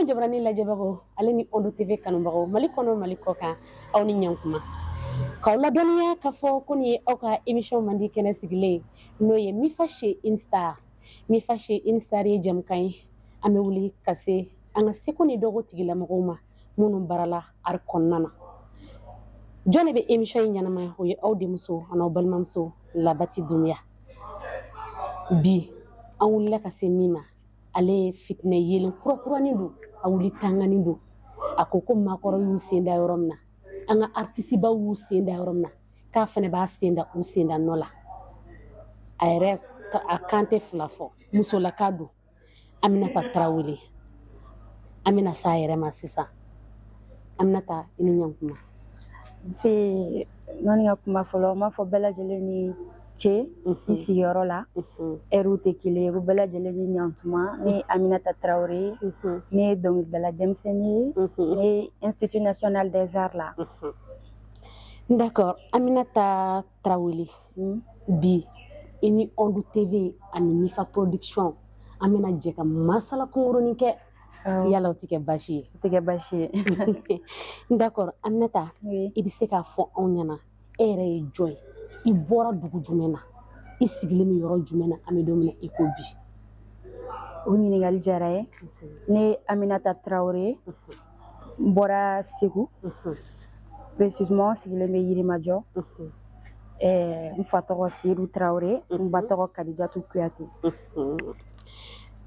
Anw jabarani lajɛbagaw ale ni Ondo TV kanubagaw, Mali kɔnɔ, Mali kɔ kan, aw ni ɲankuma. K'aw ladɔnniya k'a fɔ ko nin ye aw ka émission mandi kɛnɛ sigilen ye, n'o ye Mifa chez une star. Mifa chez une star ye jɛmukan ye, an bɛ wuli ka se an ka seko ni dɔnko tigilamɔgɔw ma, minnu baarala art kɔnɔna na. Jɔn de bɛ émission in ɲɛnamaya? O ye aw denmuso an'aw balimamuso Labati Dunbiya. Bi an wulila ka se min ma, ale ye fitinɛ yelen kurakuranin don, a wuli tanganin don. A ko ko maakɔrɔ y'u sen da yɔrɔ min na, an ka artisibaw y'u sen da yɔrɔ min na, k'a fana b'a sen da u sen da nɔ la. A yɛrɛ a kan tɛ fila fɔ, musolaka don, Aminata Tarawele. An bɛna s'a yɛrɛ ma sisan. Aminata, i ni ɲankuma. Nse. Nɔni ka kuma fɔlɔ, n b'a fɔ bɛɛ lajɛlen ni ce i sigiyɔrɔ la. Ɛriw tɛ kelen ye, ko bɛɛ lajɛlen ni ɲantuma. Ne ye Aminata Tarawele ye, ne ye dɔnkilidala denmisɛnnin ye, ne ye Institut national des arts la. D'accord, Aminata Tarawele, bi i ni Ondu TV ani Mifa Production, an bɛna jɛ ka masala kunkurunin kɛ. Yala o tɛ kɛ baasi ye? O tɛ kɛ baasi ye. D'accord, Aminata, i bɛ se k'a fɔ anw ɲɛna, e yɛrɛ ye jɔn ye, i bɔra dugu jumɛn na, i sigilen bɛ yɔrɔ jumɛn na, an bɛ don min na i ko bi? O ɲininkali diyara ye. Ne ye Aminata Tarawele ye, n bɔra Segu, précisément sigilen bɛ Yirimajɔ. N fa tɔgɔ Seydou Tarawele, n ba tɔgɔ Kadijatu Kuyate.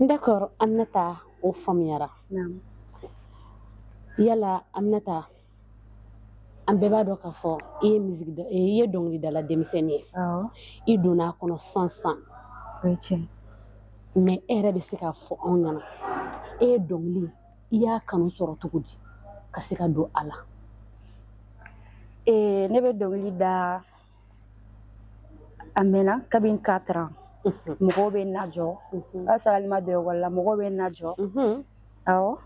D'accord, Aminata, o faamuyara. Yala Aminata, an bɛɛ b'a dɔn k'a fɔ i ye musique, i ye dɔnkilidala denmisɛnnin ye, i donna a kɔnɔ san san. O ye tiɲɛ. Mais e yɛrɛ bɛ se k'a fɔ anw ɲɛna, e ye dɔnkili, i y'a kanu sɔrɔ cogo di ka se ka don a la? Ne bɛ dɔnkili da a mɛnna, kabini 4 ans. Mɔgɔw bɛ na jɔ, o y'a sɔrɔ hali ma don ekɔli la, mɔgɔw bɛ na jɔ. Awɔ,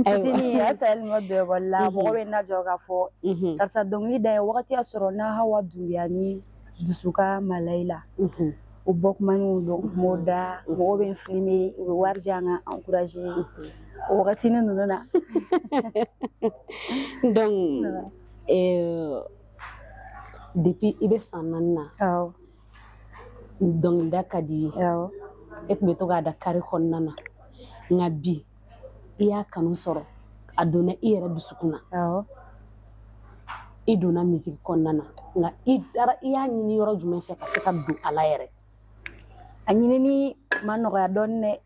fitinin, o y'a sɔrɔ hali ma don ekɔli la, mɔgɔw bɛ na jɔ k'a fɔ karisa dɔnkili da ye. Wagati y'a sɔrɔ na Hawa Dunbiya ni Dusuka Malayila, o bɔ kumaninw don, n b'o da, mɔgɔw bɛ n filmer, u bɛ wari di yan ka encourager o wagatinin ninnu na. Donc depuis i bɛ san 4 na, dɔnkilida ka di i ye, e tun bɛ to k'a da carré kɔnɔna na, nka bi i y'a kanu sɔrɔ, a donna i yɛrɛ dusukun na, i donna musique kɔnɔna na. Nka i taara, i y'a ɲini yɔrɔ jumɛn fɛ ka se ka don a la yɛrɛ? A ɲinini ma nɔgɔya dɔɔnin dɛ,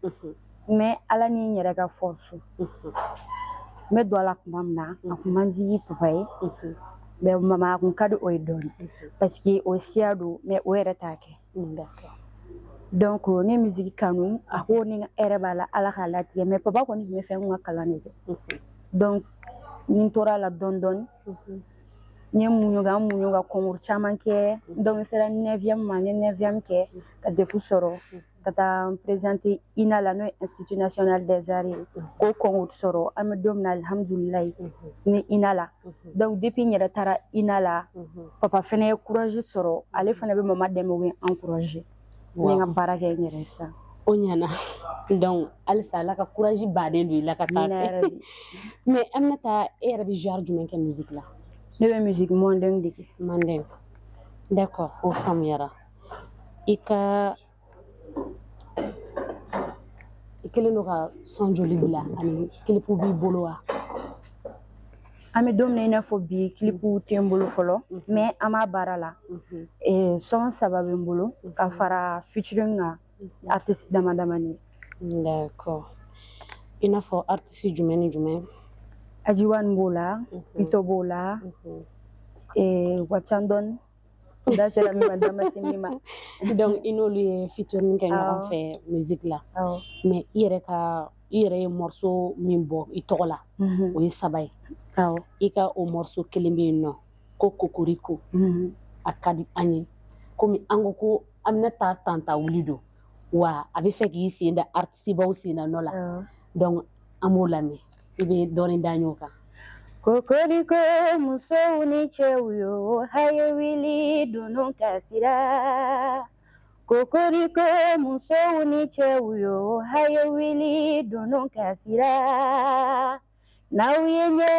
mais Ala ni n yɛrɛ ka force. N bɛ don a la tuma min na, a kun man di papa ye, mais mama a kun ka di o ye dɔɔnin, parce que o siya don, mais o yɛrɛ t'a kɛ. Donc ne ye musique kanu, a ko ni hɛrɛ b'a la, Ala k'a latigɛ. Mais papa kɔni tun bɛ fɛ n ka kalan de kɛ. Donc ni n tora a la dɔɔnin dɔɔnin, n ye muɲu ka n muɲu ka concours caman kɛ. Donc n sera neuvième ma, n ye neuvième kɛ ka DEF sɔrɔ, ka taa n présenter INA la, n'o ye Institut national des arts ye, k'o concours sɔrɔ. An bɛ don min na, alihamudulilayi, ni INA la. Donc depuis n yɛrɛ taara INA la, papa fɛnɛ ye courage sɔrɔ, ale fɛnɛ bɛ mama dɛmɛ, u bɛ encourager, n ye n ka baara kɛ n yɛrɛ ye sisan. O ɲɛna. Donc halisa Ala ka courage baden don i la ka taa fɛ. Mais Aminata, e yɛrɛ bɛ genre jumɛn kɛ musique la? Ne bɛ musique mondaine de kɛ. Mondaine, d'accord, o faamuyara. I ka i kɛlen don ka son joli bila, ani clip b'i bolo wa? An bɛ don min na i n'a fɔ bi, clip tɛ n bolo fɔlɔ, mais an b'a baara la. Son saba bɛ n bolo ka fara featuring kan, artiste dama damani. D'accord, i n'a fɔ artiste jumɛn ni jumɛn? Ajiwan b'o la, Pito b'o la, wa can dɔɔni, da sera min ma, da ma se min ma. Donc i n'olu ye featuring kɛ ɲɔgɔn fɛ musique la. Mais i yɛrɛ ka, i yɛrɛ ye morceau min bɔ i tɔgɔ la, o ye saba ye. I ka o morceau kelen bɛ yen nɔ ko Kokoriko, a ka di an ye, komi an ko ko Aminata tanta wuli don wa, a bɛ fɛ k'i sen da artiste baw sen da nɔ la. Donc an b'o lamɛn, i bɛ dɔɔnin da ɲɔgɔn kan. Kokoriko, musow ni cɛw yo, a ye wuli, dunu kasira. Kokoriko musow ni cɛw yo, a ye wuli dunun kasira. N'aw ye ɲɛ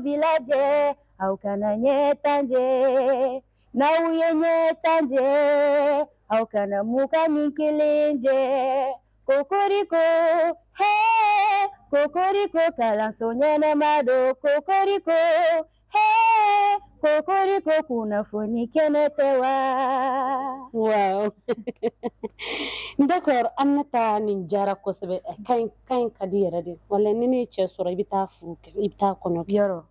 7 jɛ, aw kana ɲɛ 10 jɛ. N'aw ye ɲɛ 10 jɛ, aw kana 21 jɛ. Kokoriko, he, kokoriko kalanso ɲɛnama don. Kokoriko, he, kokoriko kunnafoni kɛnɛ tɛ wa. Waaw, d'accord Aminata, nin diyara kosɛbɛ. Kan in ka di yɛrɛ de. Wala ni ne ye cɛ sɔrɔ, i bɛ taa furu kɛ, i bɛ taa kɔɲɔ kɛ. Yɔrɔ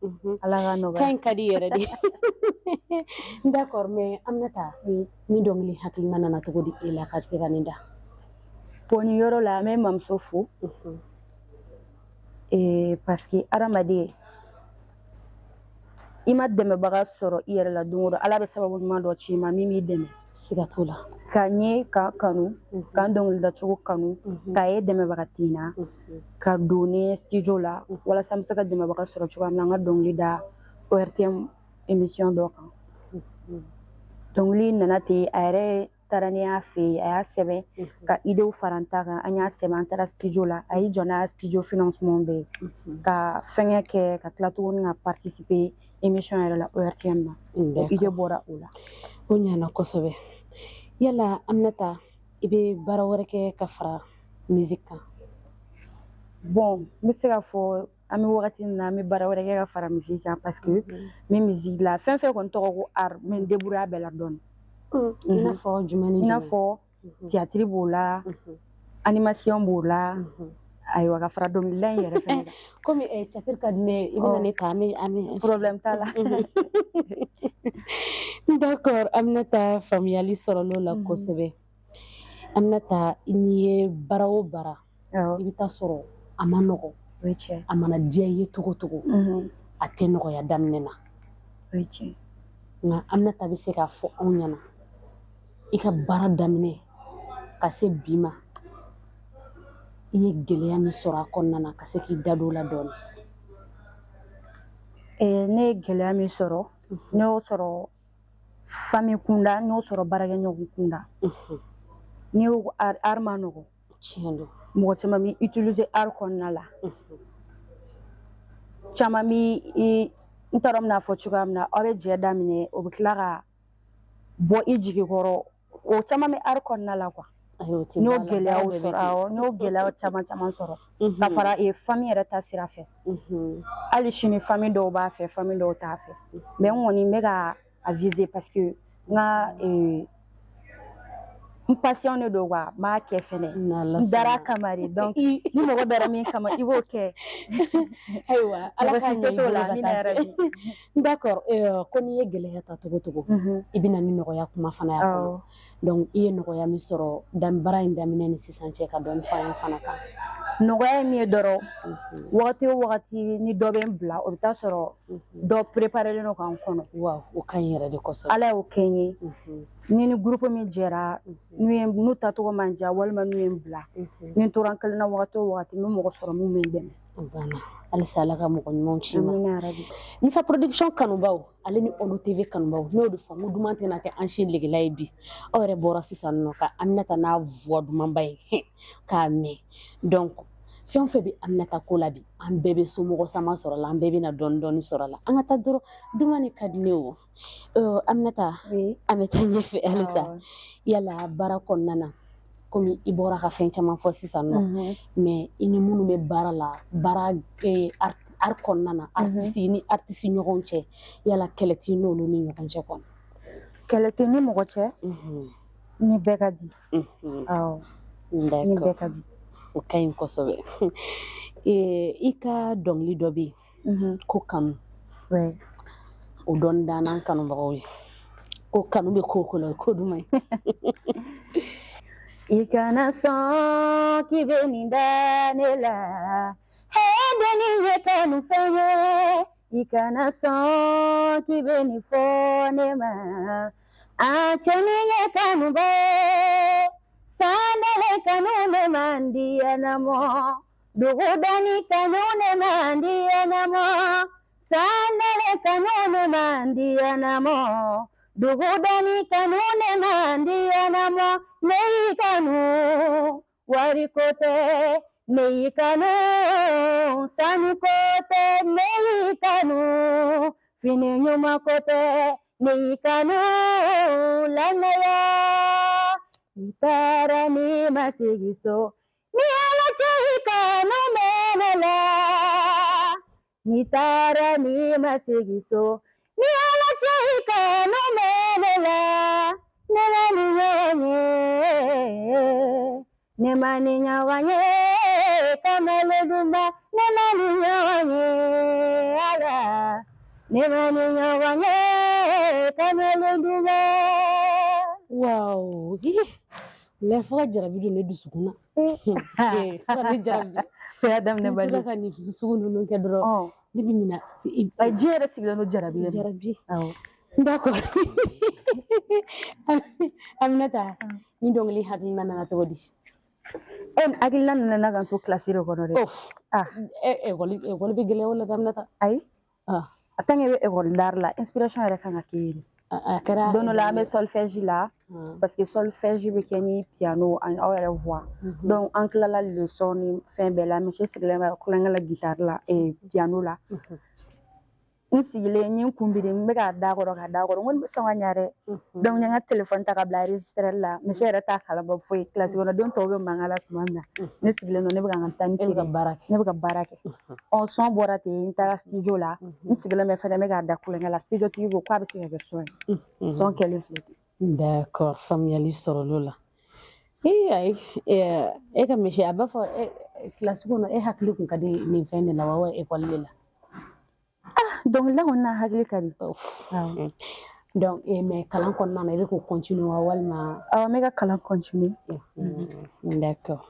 Ala ka nɔgɔya. Kan in ka di yɛrɛ de. D'accord, mais Aminata, ni dɔnkili hakilina nana cogo di e la ka se ka nin da? Bon, nin yɔrɔ la, an bɛ mamuso fo parce que hadamaden, i ma dɛmɛbaga sɔrɔ i yɛrɛ la don o don, Ala bɛ sababu ɲuman dɔ ci i ma min b'i dɛmɛ. Siga t'o la. Ka n ye ka kanu, k'an dɔnkilidacogo kanu, k'a ye dɛmɛbaga tɛ n na, ka don ne studio la walasa n bɛ se ka dɛmɛbaga sɔrɔ cogoya min na, n ka dɔnkili da ORTM émission dɔ kan. Dɔnkili nana ten, a yɛrɛ taara ne y'a fɛ yen, a y'a sɛbɛn ka idéew fara n ta kan, an y'a sɛbɛn, an taara studio la, a y'i jɔ n'a studio financement bɛɛ ye ka fɛngɛ kɛ, ka tila tuguni ka participer émission yɛrɛ la ORTM na. O idée bɔra o la. O ɲɛna kosɛbɛ. Yala Aminata, i bɛ baara wɛrɛ kɛ ka fara musique kan? Bon, n bɛ se k'a fɔ an bɛ wagati min na, an bɛ baara wɛrɛ kɛ ka fara musique kan, parce que n bɛ musique la, fɛn fɛn kɔni tɔgɔ ko art, n bɛ n débrouiller a bɛɛ la dɔɔni. I n'a fɔ jumɛn ni I n'a jumɛn? fɔ théâtre b'o la, animation b'o la, ayiwa, ka fara dɔnkilida in yɛrɛ fɛnɛ kan. Komi théâtre ka di ne ye, i bɛna ne ta, an bɛ Problème t'a la. D'accord Aminata, faamuyali sɔrɔla o la kosɛbɛ. Aminata, n'i ye baara o baara, i bɛ taa sɔrɔ a ma nɔgɔn. O ye tiɲɛ. A mana diya i ye cogo o cogo, a tɛ nɔgɔya daminɛ na. O ye tiɲɛ. Nka Aminata bɛ se k'a fɔ anw ɲɛna, i ka baara daminɛ ka se bi ma, i ye gɛlɛya min sɔrɔ a kɔnɔna na, ka se k'i da don o la dɔɔnin? Ne ye gɛlɛya min sɔrɔ, ne y'o sɔrɔ famille kunda, n y'o sɔrɔ baarakɛɲɔgɔn kunda. N'i ko art ma nɔgɔn. Tiɲɛ don. Mɔgɔ caman b'i utiliser art kɔnɔna la, caman b'i i n t'a dɔn n bɛna fɔ cogoya min na, aw bɛ jɛ daminɛ, o bɛ tila ka bɔ i jigi kɔrɔ. O caman bɛ art kɔnɔna la quoi. N y'o gɛlɛyaw sɔrɔ, awɔ, n y'o gɛlɛyaw caman caman sɔrɔ ka fara famille yɛrɛ ta sira fɛ. Hali sini, famille dɔw b'a fɛ, famille dɔw t'a fɛ, mais n kɔni n bɛ ka a viser parce que n ka n passion de don quoi, n b'a kɛ fɛnɛ, n dara a kama de. Donc ni mɔgɔ dara min kama, i b'o kɛ. Ayiwa, Ala Mɔgɔ k'a si ɲɛ se i t'o bolo la, ka amina taa yarabi. fɛ. D'accord, ko n'i ye gɛlɛya ta cogo cogo, i bɛ na ni nɔgɔya kuma fana y'a kɔnɔ. Donc i ye nɔgɔya min sɔrɔ baara in daminɛ ni sisan cɛ, ka dɔɔni fɔ an ye fana kan. Nɔgɔya ye min ye dɔrɔn, wagati o wagati ni dɔ bɛ n bila, o bɛ taa sɔrɔ dɔ préparelen don k'an kɔnɔ. Waaw, o ka ɲi yɛrɛ de kosɛbɛ. Ala y'o kɛ n ye. Ni groupe min jɛra, n'u ye n'u taacogo man diya, walima n'u ye n bila, ni n tora n kelen na wagati o wagati, n bɛ mɔgɔ sɔrɔ min bɛ n dɛmɛ. A banna. Halisa Ala ka mɔgɔ ɲumanw ci ma. Amina yarabi. Mifa Production kanubaw ale ni Olu TV kanubaw, n'o de fɔ n ko duman tɛna kɛ an si legela ye bi. Aw yɛrɛ bɔra sisan nɔ ka Aminata n'a voix dumanba ye k'a mɛn. Donc fɛn o fɛn bɛ Aminata ko la bi, an bɛɛ bɛ somɔgɔ sama sɔrɔ la, an bɛɛ bɛna dɔɔni dɔɔni sɔrɔ la. An ka taa dɔrɔn, duman de ka di ne o. Aminata, an bɛ taa ɲɛfɛ halisa. Yala baara kɔnɔna na, komi i bɔra ka fɛn caman fɔ sisan nɔ, mais i ni minnu bɛ baara la, baara art kɔnɔna na, artiste ni artiste ɲɔgɔn cɛ, yala kɛlɛ t'i n'olu ni ɲɔgɔn cɛ kɔni? Kɛlɛ tɛ ni mɔgɔ cɛ, ni bɛɛ ka di. Awɔ, ni bɛɛ ka di. O ka ɲi kosɛbɛ. I ka dɔnkili dɔ bɛ yen ko kanu, o dɔɔni d'an kanubagaw ye, ko kanu bɛ ko o ko la, ko duman ye. I kana sɔn k'i bɛ nin da ne la, denni ye kanu fɛn ye. I kana sɔn k'i bɛ nin fɔ ne ma, a cɛnin ye kanuba ye. Sandale kanu ne man di ɲɛnamɔ, dugudani kanu ne man di ɲɛnamɔ, sandale kanu ne man di ɲɛnamɔ. Dugudani kanu ne man di anamɔ, ne y'i kanu wariko tɛ, ne y'i kanu sanuko tɛ, ne y'i kanu fini ɲuman ko tɛ, ne y'i kanu lanaya. N'i taara n'i ma segin so, ni Ala cɛ i kanu bɛ ne la. N'i taara n'i ma segin so, ni Ala cɛ i kanu bɛ ne la. Ne ma ni ɲɔgɔn ye, ne ma ni ɲɔgɔn ye, kamalenduba, ne ma ni ɲɔgɔn ye, Ala. Ne ma ni ɲɔgɔn ye, kamalenduba. Waaw, la fo ka jarabi don ne dusukun na. Fo ka ne jarabi. O y'a daminɛ N'i bali. tora ka nin sugu ninnu kɛ dɔrɔn, ne bɛ ɲina. Ayi, diɲɛ yɛrɛ sigilen don jarabi de ma. Jarabi. Awɔ. D'accord. Aminata, ni dɔnkili hakilina nana cogo di? E hakilina nana ka n to kilasi de kɔnɔ dɛ. Oh, Ah, ekɔli bɛ gɛlɛya o la dɛ, Aminata. Ayi. Ah, A tant que i bɛ ekɔli d'art la, inspiration yɛrɛ kan ka kɛ yen. A kɛra. Don dɔ la an bɛ solfège la, parce que solfège bɛ kɛ ni piano ani aw yɛrɛ voix. Donc an tilala leçon ni fɛn bɛɛ la, monsieur sigilen bɛ kulonkɛ la guitare la, piano la. N sigilen n ye n kun biri, n bɛ k'a da kɔrɔ k'a da kɔrɔ, n ko nin bɛ sɔn ka ɲa dɛ. Donc n ye n ka téléphone ta ka bila enregistreur la, monsieur yɛrɛ t'a kalama foyi. Kilasi kɔnɔden tɔw bɛ mankan la tuma min na, ne sigilen don, ne bɛ ka n ka temps E bɛ ka baara kɛ. Ne bɛ ka baara kɛ. Ɔ, son bɔra ten, n taara studio la, n sigilen bɛ fɛnɛ, n bɛ k'a da kulonkɛ la, studio tigi ko k'a bɛ se ka kɛ son ye. Son kɛlen filɛ ten. D'accord, faamuyali sɔrɔla o la. Ee ayi, e ka misi a b'a fɔ kilasi kɔnɔ, e hakili kun ka di nin fɛn de la wa, wa ekɔli de la? Dɔnkilida kɔni n'a hakili ka di. Awɔ. Donc mais kalan kɔnɔna na, i bɛ k'o continuer wa, walima? Awɔ, n bɛ ka kalan continuer. D'accord.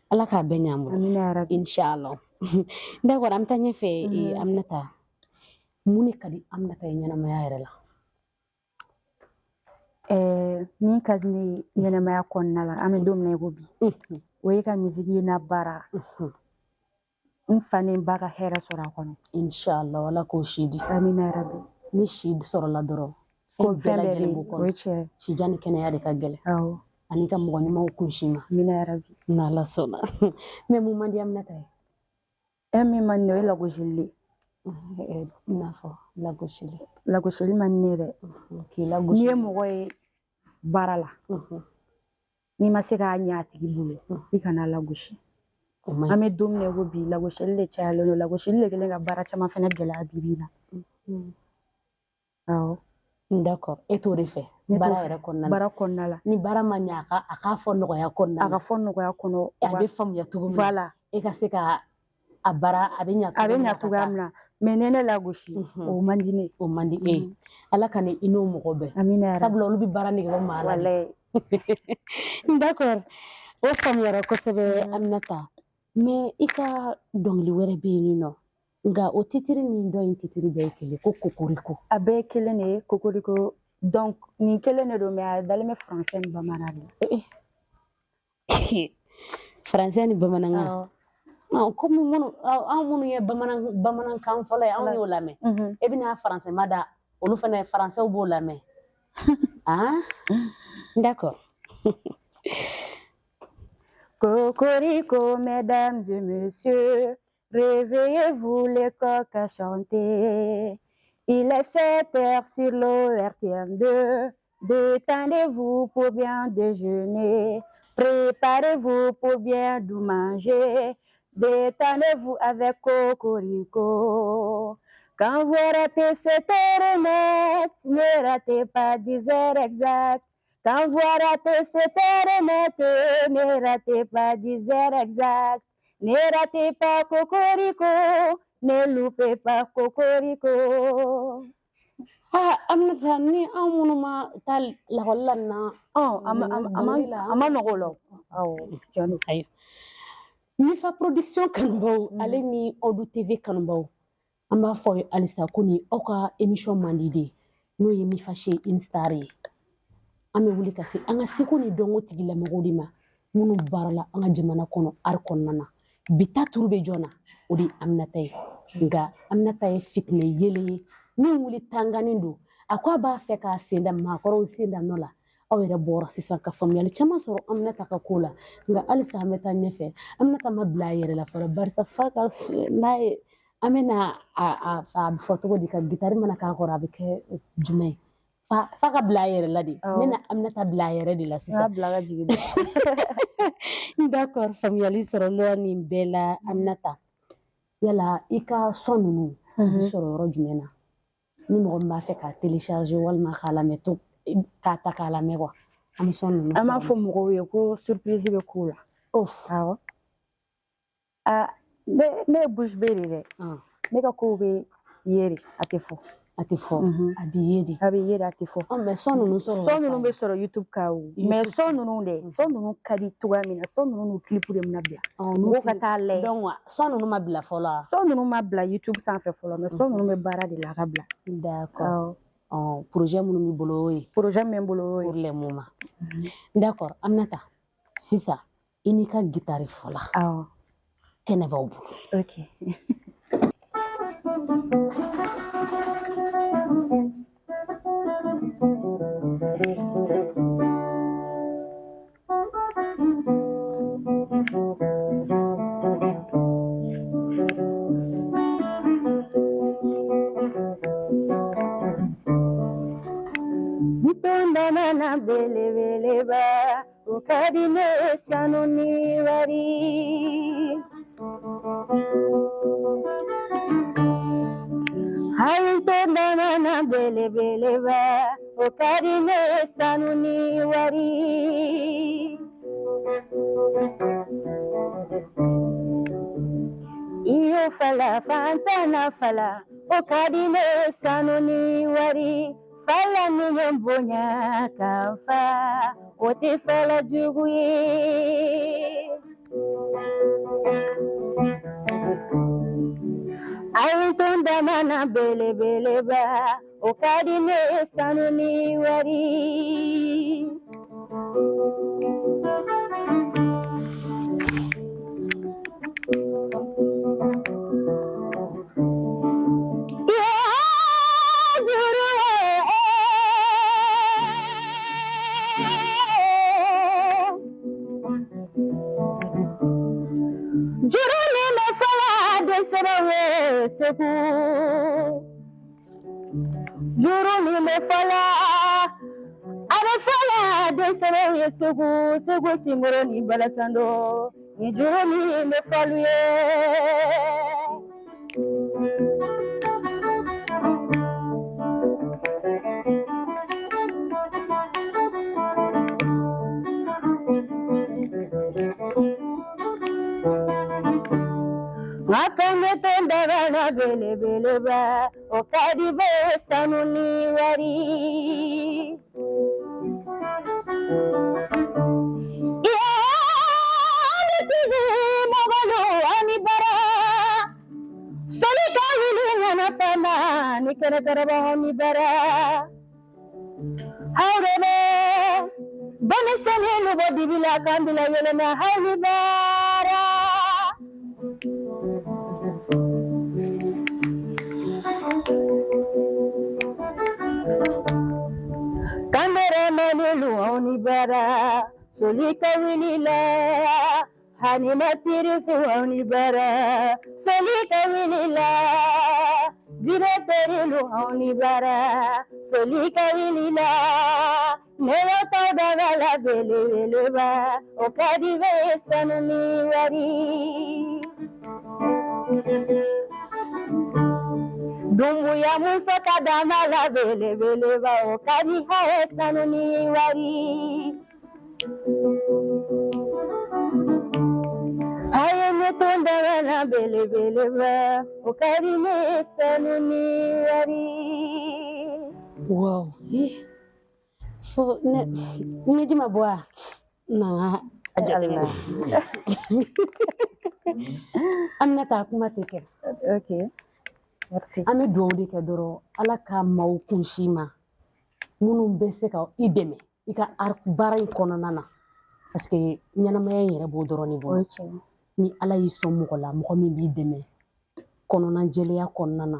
Ala k'a bɛɛ ɲɛ an bolo. Amina yarabi. Inshallah. D'accord, an bɛ taa ɲɛfɛ. Aminata, mun de ka di Aminata ye ɲɛnamaya yɛrɛ la? Min ka di ne ye ɲɛnamaya kɔnɔna la, an bɛ don min na i ko bi, o ye ka misiki na baara, n fa ni n ba ka hɛrɛ sɔrɔ a kɔnɔ. Inshallah, Ala k'o si di. Amina yarabi. Ni si sɔrɔla dɔrɔn, ko fɛn bɛɛ fɛn bɛɛ bɛ lajɛlen yen b'o o kɔnɔ. Ye tiɲɛ ye. Sijan ni kɛnɛya de ka gɛlɛn. Awɔ. Ani ka mɔgɔ ɲumanw kunsi ma. Amina yarabi. N'Ala sɔnna. Mais mun man di Aminata ye? E min man di ne ye, o ye lagosili de ye. I n'a fɔ lagosili? Lagosili man di ne ye dɛ. K'i N'i lagosi. ye mɔgɔ ye baara la, n'i ma se k'a ɲɛ a tigi bolo, i kana lagosi. O man ɲi. An bɛ don min na i ko bi, lagosili de cayalen don, lagosili de kɛlen ka baara caman fɛnɛ gɛlɛya bi bi in na. Awɔ. D'accord, e t'o de fɛ? Ne t'o Baara fɛ. yɛrɛ kɔnɔna na. Baara kɔnɔna la. Ni baara ma ɲɛ, a k'a fɔ nɔgɔya kɔnɔna A na. ka fɔ nɔgɔya kɔnɔ. A bɛ faamuya cogo min na. Voilà. E ka se ka a baara, a bɛ ɲɛ. A bɛ ɲa cogoya min na, mais ni ne lagosi, o man di ne ye. O man di e ye. Ala ka ni i n'o mɔgɔ bɛn. Amina yarabi. Sabula olu bɛ baara nege bɔ maa la de. Walayi. D'accord, o faamuyara kosɛbɛ, Aminata. Mais i ka dɔnkili wɛrɛ bɛ yen nɔ, nka o titiri ni dɔ in titiri bɛɛ ye kelen, ko kokoriko. A bɛɛ ye kelen de ye, kokoriko. Donc nin kelen de don, mais a dalen bɛ français ni bamanan de la. Français ni bamanankan. Komi minnu, anw minnu ye bamanankan fɔlɔ ye, anw y'o lamɛn. E bɛna français ma da, olu fana français b'o lamɛn. Ah, d'accord. Cocorico, mesdames et messieurs, réveillez-vous, les coqs à chanter. Il est 7 heures sur l'ORTM2. Détendez-vous pour bien déjeuner. Préparez-vous pour bien tout manger. Détendez-vous avec Cocorico. Quand vous ratez 7 heures net, ne ratez pas 10 heures exactes. Quand vous ratez 7 heures net, ne ratez pas 10 heures exactes. Ne ratez pas Cocorico, ne loupez pas Cocorico. Ah, Aminata, ni anw minnu ma taa lakɔli la nin na. Oh, a ma nɔgɔ o la o. Awɔ, tiɲɛ don. Ayiwa. Mifa Production kanubaw, ale ni Odu TV kanubaw, an b'a fɔ aw ye halisa ko nin aw ka émission mandi de ye, n'o ye Mifa Chez une Star ye. An bɛ wuli ka se an ka seko ni dɔnko tigilamɔgɔw de ma, minnu baarala an ka jamana kɔnɔ art kɔnɔna na. Bi ta turu bɛ jɔn na? O de ye Aminata ye. Nka Aminata ye fitinɛ yelen ye min wuli tanganin don. A ko a b'a fɛ k'a sen da maakɔrɔw sen da nɔ la. Aw yɛrɛ bɔra sisan ka faamuyali caman sɔrɔ Aminata ka ko la, nka halisa an bɛ taa ɲɛfɛ. Aminata ma bila a yɛrɛ la fɔlɔ, barisa fa ka n'a ye an bɛna a bɛ fɔ cogo di, ka gitari mana k'a kɔrɔ a bɛ kɛ jumɛn ye? Fa ka bila a yɛrɛ la de. N bɛna Aminata bila a yɛrɛ de la sisan. Bila ka jigin. D'accord, faamuyali sɔrɔla nin bɛɛ la. Aminata, yala i ka son ninnu bɛ sɔrɔ yɔrɔ jumɛn na? Ni mɔgɔ min b'a fɛ k'a télécharger walima k'a lamɛn, to k'a ta k'a lamɛn quoi, an bɛ son ninnu. An b'a fɔ mɔgɔw ye ko surprise bɛ k'o la. Awɔ. Aa, ne ye bouche bée de dɛ. Ne ka kow bɛ ye de, a tɛ fɔ. A tɛ fɔ, a bɛ ye de. A bɛ ye de, a tɛ fɔ. Mais son ninnu sɔrɔ. Son ninnu bɛ sɔrɔ YouTube kan o. Mais son ninnu dɛ, son ninnu ka di cogoya min na, son ninnu n'u clip de bɛna bila. Mɔgɔw ka taa lajɛ. Donc son ninnu ma bila fɔlɔ. Son ninnu ma bila YouTube sanfɛ fɔlɔ, mais son ninnu bɛ baara de la ka bila. D'accord. Projet minnu b'i bolo o ye. Projet min bolo o ye. Pour le moment. D'accord, Aminata, sisan i n'i ka guitare fɔla. Awɔ. Kɛnɛ b'aw bolo. Ok. Ntondamana belebeleba, o ka di ne sanu ni wari. Ayi, ntondamana belebeleba, o ka di ne sanu ni wari. Iyo fala fantana fala, o ka di ne sanu ni wari. Fala min ye n bonya ka n fa, o tɛ fala jugu ye. Ayi, ntondamana belebeleba, o ka di ne sanu ni wari. Juru min bɛ fɔla dɛsɛbɛ ye Segu. Juru min bɛ fɔla, a bɛ fɔla dɛsɛbɛ ye Segu. Segu Sinkɔrɔ ni Balasando, ni juru min bɛ fɔlu ye. Nka kan tondabana belebeleba, o ka di bɛ sanu ni wari. Tigi mɔgɔlu ani bara, soli ka wuli ŋana fama ni kɛrɛkɛrɛbaw ni bara. Aw de bɛ denmisɛnninw bɔ dibi la k'an bila yɛlɛma, aw ni baara. Kameramanilu aw ni baara, soli ka wuli la. Animatrice aw ni baara, soli ka wuli la. Directeur aw ni baara, soli ka wuli la. Ne y'aw daga la belebeleba, o ka di bɛ sanu ni wari. Dumbuya muso ka dama la belebeleba, o ka di a ye sanu ni wari. A ye ne tondabana belebeleba, o ka di ne sanu ni wari. Wow. Fo ne ɲɛji ma bɔ a na a jateminɛ. Aminata, kuma tɛ kɛ. Ok. Merci. An bɛ dugawu de kɛ dɔrɔn, Ala ka maaw kunsi ma minnu bɛ se ka i dɛmɛ i ka baara in kɔnɔna na, parce que ɲɛnamaya in yɛrɛ b'o dɔrɔn de bolo. Ni Ala y'i sɔn mɔgɔ la, mɔgɔ min b'i dɛmɛ kɔnɔna jɛlenya kɔnɔna na,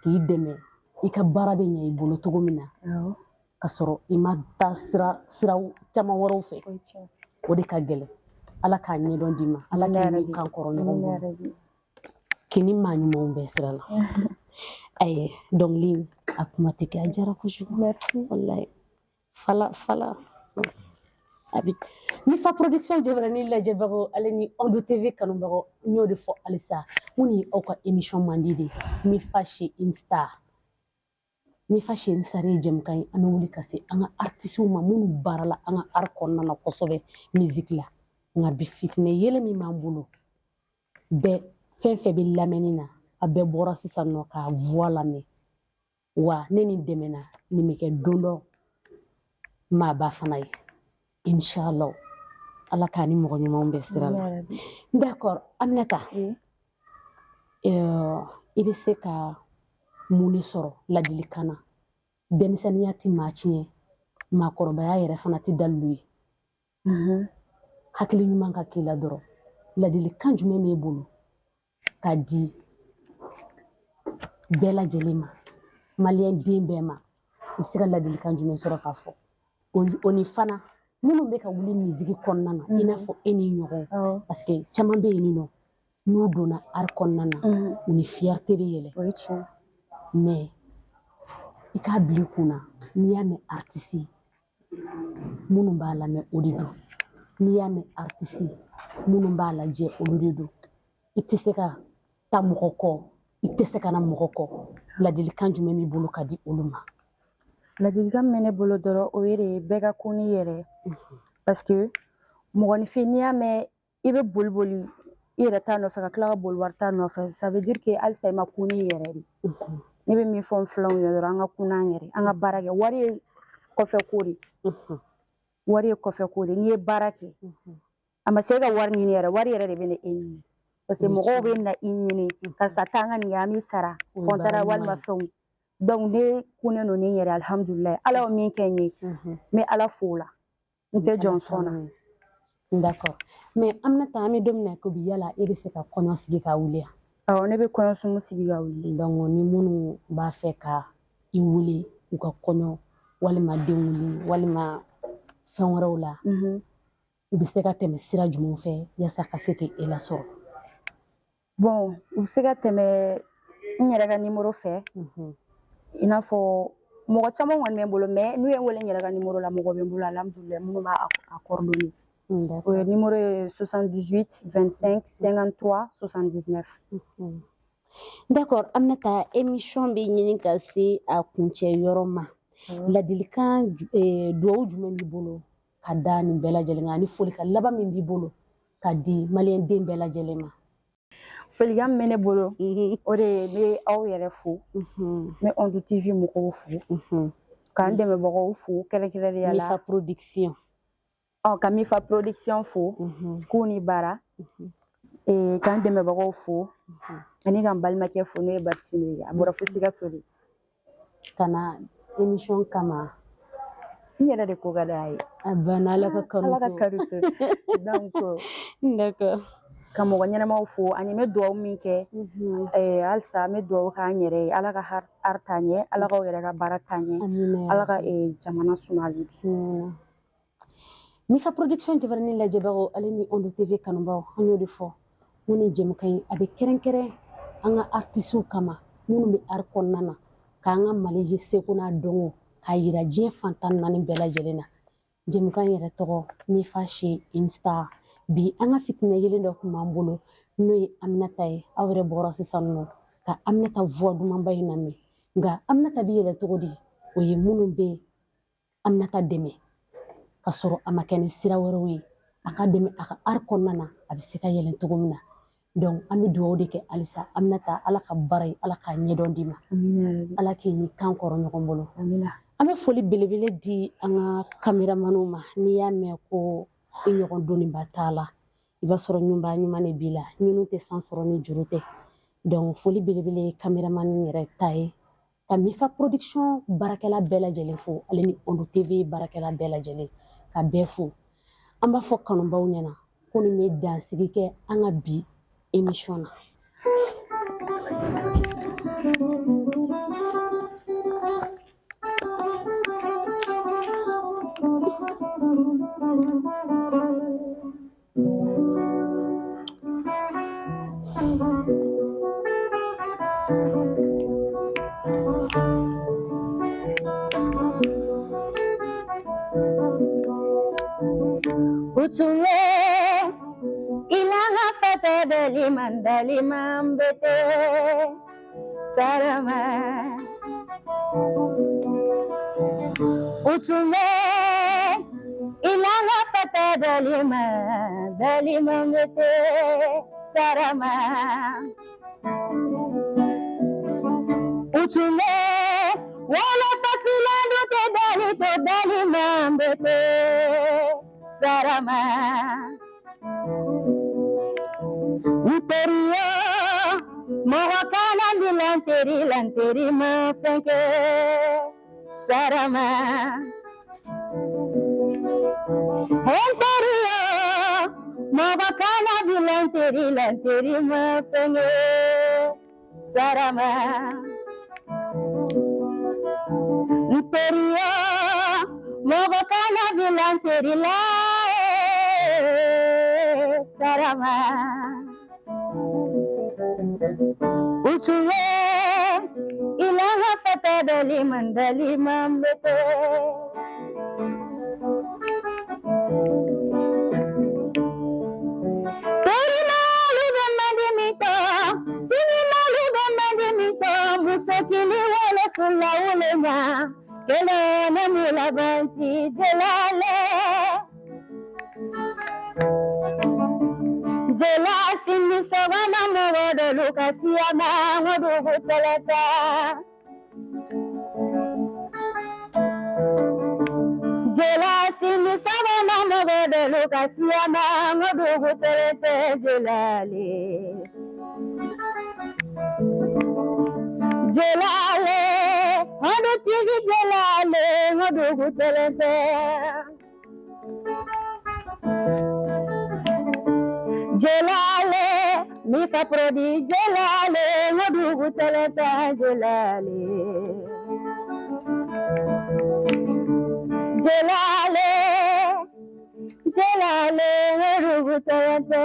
k'i dɛmɛ I ka baara bɛ ɲɛ i bolo cogo min na, ka sɔrɔ i ma taa sira caman wɛrɛw fɛ, o de ka gɛlɛn. Ala k'a ɲɛdɔn d'i ma, Ala k'i ni kan kɔrɔ ɲɔgɔn bolo, k'i ni maa ɲumanw bɛɛ sira la. Ayi, dɔnkili a kuma tɛ kɛ, a diyara kojugu. Walayi, fala fala. A bi Mifa Production jabaranin lajɛbagaw, ale ni Ondo TV kanubagaw, n y'o de fɔ halisa, mun ye aw ka émission mandi de ye, Mifa chez une star. Mifa chez une star ye jɛmukan ye, an bɛ wuli ka se an ka artisiw ma minnu baarala an ka art kɔnɔna na kosɛbɛ, musique la. Nka bi fitinɛ yɛlɛ min b'an bolo, bɛɛ fɛn fɛn bɛ lamɛnni na, a bɛɛ bɔra sisan nɔ k'a voix lamɛn. Wa ne nin dɛmɛna nin bɛ kɛ don dɔ maaba fana ye, inshallah. Ala k'a ni mɔgɔ ɲumanw bɛɛ sira la. D'accord, Aminata, i bɛ se ka mun de sɔrɔ ladilikan na? Denmisɛnninya tɛ maa tiɲɛ, maakɔrɔbaya yɛrɛ fana tɛ dalilu ye. Hakili ɲuman ka k'i la dɔrɔn. Ladilikan jumɛn b'e bolo k'a di bɛɛ lajɛlen ma, maliyɛn den bɛɛ ma? I bɛ se ka ladilikan jumɛn sɔrɔ k'a fɔ o ni fana minnu bɛ ka wuli musique kɔnɔna na, i n'a fɔ e ni ɲɔgɔn? Parce que caman bɛ yen nɔ, n'u donna art kɔnɔna na, u ni fierté bɛ yɛlɛ. Mais i k'a bila i kunna, n'i y'a mɛn artiste, minnu b'a lamɛn, o de don. N'i y'a mɛn artiste, minnu b'a lajɛ, olu de don. I tɛ se ka taa mɔgɔ kɔ, i tɛ se ka na mɔgɔ kɔ. Ladilikan jumɛn b'i bolo ka di olu ma? Ladilikan min bɛ ne bolo dɔrɔn, o ye de bɛɛ ka ko n'i yɛrɛ ye, parce que mɔgɔninfin, n'i y'a mɛn i bɛ boli boli i yɛrɛ ta nɔfɛ, ka tila ka boli wari ta nɔfɛ, ça veut dire que halisa i ma kun n'i yɛrɛ de. Ne bɛ min fɔ n filanw ye dɔrɔn, an ka kun n'an yɛrɛ, an ka baara kɛ. Wari ye kɔfɛ ko de, wari ye kɔfɛ ko de. N'i ye baara kɛ, a ma se ka wari ɲini yɛrɛ, wari yɛrɛ de bɛ na e ɲini, parce que mɔgɔw bɛ na i ɲini, karisa taa, an ka nin kɛ, an b'i sara kɔntara walima fɛnw. Donc ne kunnen don ni n yɛrɛ, alihamudulilayi. Ala ye min kɛ n ye, n bɛ Ala fo o la, n tɛ jɔn sɔn na. D'accord, mais Aminata, an bɛ don min na ko bi, yala e bɛ se ka kɔɲɔ sigi ka wuli yan? Awɔ, ne bɛ kɔɲɔsumu sigi ka wuli. Donc ni minnu b'a fɛ ka i wele u ka kɔɲɔ walima denwuli walima fɛn wɛrɛw la, u bɛ se ka tɛmɛ sira jumɛn fɛ yaasa ka se k'e lasɔrɔ? Bon, u bɛ se ka tɛmɛ n yɛrɛ ka nimoro fɛ. I n'a fɔ mɔgɔ caman kɔni bɛ n bolo, mais n'u ye n wele n yɛrɛ ka nimoro la, mɔgɔ bɛ n bolo, alhamdulilayi, minnu b'a coordonner. O ye nimoro ye 78 25 53 79. D'accord, Aminata, émission bɛ ɲini ka se a kuncɛ yɔrɔ ma. Ladilikan, duwawu jumɛn b'i bolo ka da nin bɛɛ lajɛlen kan, ani folikan laban min b'i bolo ka di maliyɛn den bɛɛ lajɛlen ma? Folikan min bɛ ne bolo, o de ye n bɛ aw yɛrɛ fo, n bɛ Ondo TV mɔgɔw fo, k'an dɛmɛbagaw fo kɛrɛnkɛrɛnnenya la. Mifa Production. Ɔ, ka Mifa Production fo, k'u ni baara, k'an dɛmɛbagaw fo, ani k'an balimakɛ fo, n'o ye Barisino ye, a bɔra fo Sikaso de. Ka na émission kama. N yɛrɛ de ko ka d'a ye. A banna, Ala ka kanu. Ala ka kanu to, donc D'accord. Ka mɔgɔ ɲɛnamaw fo, ani n bɛ dugawu min kɛ, halisa n bɛ dugawu k'an yɛrɛ ye, Ala ka art taa ɲɛ, Ala k'aw yɛrɛ ka baara taa ɲɛ, Ala ka jamana suma hali bi. Mifa Production jabaranin lajɛbagaw, ale ni Ondo TV kanubagaw, an y'o de fɔ mun ni jɛmukan ye, a bɛ kɛrɛnkɛrɛn an ka artisiw kama minnu bɛ art kɔnɔna na, k'an ka Mali seko n'a dɔnko k'a yira diɲɛ fantan naani bɛɛ lajɛlen na. Jɛmukan yɛrɛ tɔgɔ Mifa chez une star. Bi an ka fitinɛ yelen dɔ tun b'an bolo, n'o ye Aminata ye. Aw yɛrɛ bɔra sisan nɔ ka Aminata voix dumanba in lamɛn. Nka Aminata bɛ yɛlɛ cogo di? O ye minnu bɛ Aminata dɛmɛ ka sɔrɔ a ma kɛ ni sira wɛrɛw ye, a ka dɛmɛ a ka art kɔnɔna na, a bɛ se ka yɛlɛ cogo min na. Donc an bɛ dugawu de kɛ halisa, Aminata, Ala ka baara ye, Ala k'a ɲɛdɔn d'i ma, Ala k'i ni kan kɔrɔ ɲɔgɔn bolo. An bɛ foli belebele di an ka kameramaniw ma. N'i y'a mɛn ko i ɲɔgɔn dɔnniba t'a la, i b'a sɔrɔ ɲuman ɲuman de b'i la. Minnu tɛ san sɔrɔ ni juru tɛ. Donc foli belebele ye kameramani yɛrɛ ta ye, ka Mifa Production baarakɛla bɛɛ lajɛlen fo, ale ni Ondo TV baarakɛla bɛɛ lajɛlen, ka bɛɛ fo. An b'a fɔ kanubaw ɲɛna ko nin bɛ dansigi kɛ an ka bi émission na. Utume ilanga fata daliman daliman bete sarama. Utume ilanga fata daliman daliman bete sarama. Utume wala fafilando te dali to daliman bete sarama. Nteriyo mɔgɔ kana bila n teri la n teri ma fɛn kɛ sarama. N teriyo mɔgɔ kana bila n teri la n teri ma fɛn kɛ sarama. N teriyo mɔgɔ kana bila n teri la sarama. Utuwe ilanga fata daliman daliman bete. Teri malu bɛ mandi min tɔ, sini malu bɛ mandi min tɔ, muso kili wolo sula wolo ɲa, kelen ne mu laban ti jelale. Jela sini sɔgɔma mɔgɔ dɔlu ka siyama ŋo dugu tɛlɛta. Jela sini sɔgɔma mɔgɔ dɔlu ka siyama ŋo dugu tɛlɛtɛ jelale. Jelale, ŋo tigi jelale ŋo dugu tɛlɛtɛ. Jelale, mi fa prodi jelale, ŋo dugu tɛlɛtɛ jelale. Jelale, jelale, ŋo dugu tɛlɛtɛ.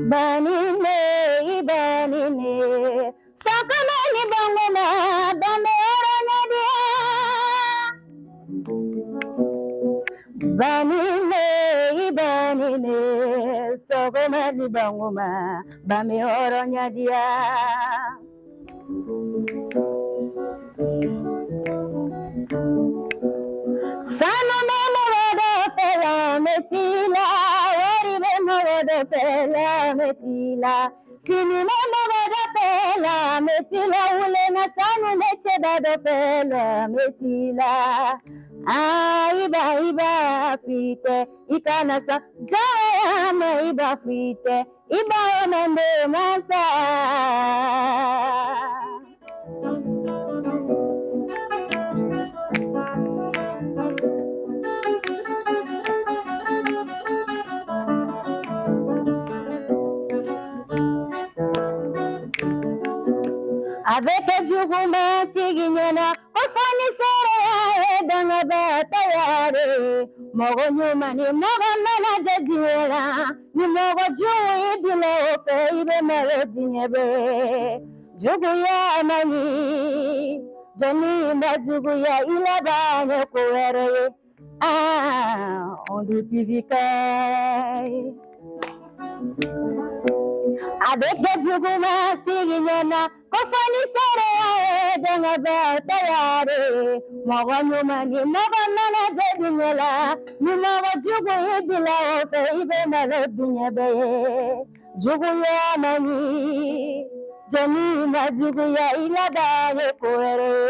Banine, banine, sɔgɔma ni bangoma, bambe hɔrɔnya diya. Banine, banine, sɔgɔma ni bangoma, bambe hɔrɔnya diya. Sanu bɛ mɔgɔ dɔ fɛ la mɛti la, wari bɛ mɔgɔ dɔ fɛ la mɛti la, fini bɛ mɔgɔ dɔ fɛ la mɛti la, wule na sanu bɛ cɛba dɔ fɛ la mɛti la. Ah, iba iba fite, i kana sɔn jɔnya ma iba fite, iba o mende masa. A bɛ kɛ juguman tigi ɲɛna ko fɔ ni seereya ye dangabaatɔya de ye. Mɔgɔ ɲuman ni mɔgɔ mana jɛ diɲɛ la, ni mɔgɔ jugu y'i bila o fɛ, i bɛ malo diɲɛ bɛɛ. Juguya man ɲi, jɔnni ma juguya i laban ye ko wɛrɛ ye. Ah, Ondu TV ka ɲi. A bɛ kɛ juguman tigi ɲɛna ko fɔ ni seereya ye dangabaatɔya de ye. Mɔgɔ ɲuman ni mɔgɔ mana jɛ diɲɛ la, ni mɔgɔ jugu y'i bila o fɛ, i bɛ malo diɲɛ bɛɛ ye. Juguya man ɲi, jɔnni ma juguya i laban ye ko wɛrɛ ye.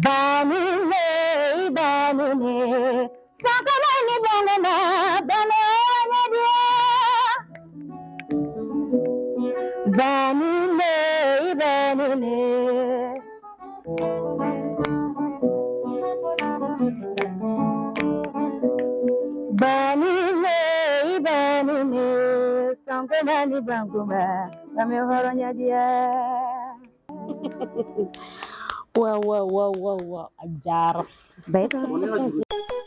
Banine, banine, sɔgɔma ni bangoma, bambe hɔrɔnya diya. Banine, banine. Banine, banine. Kankoba ni Bankoba, Bame hɔrɔnya diya. Wa wa wa wa wa, a diyara. Bye bye.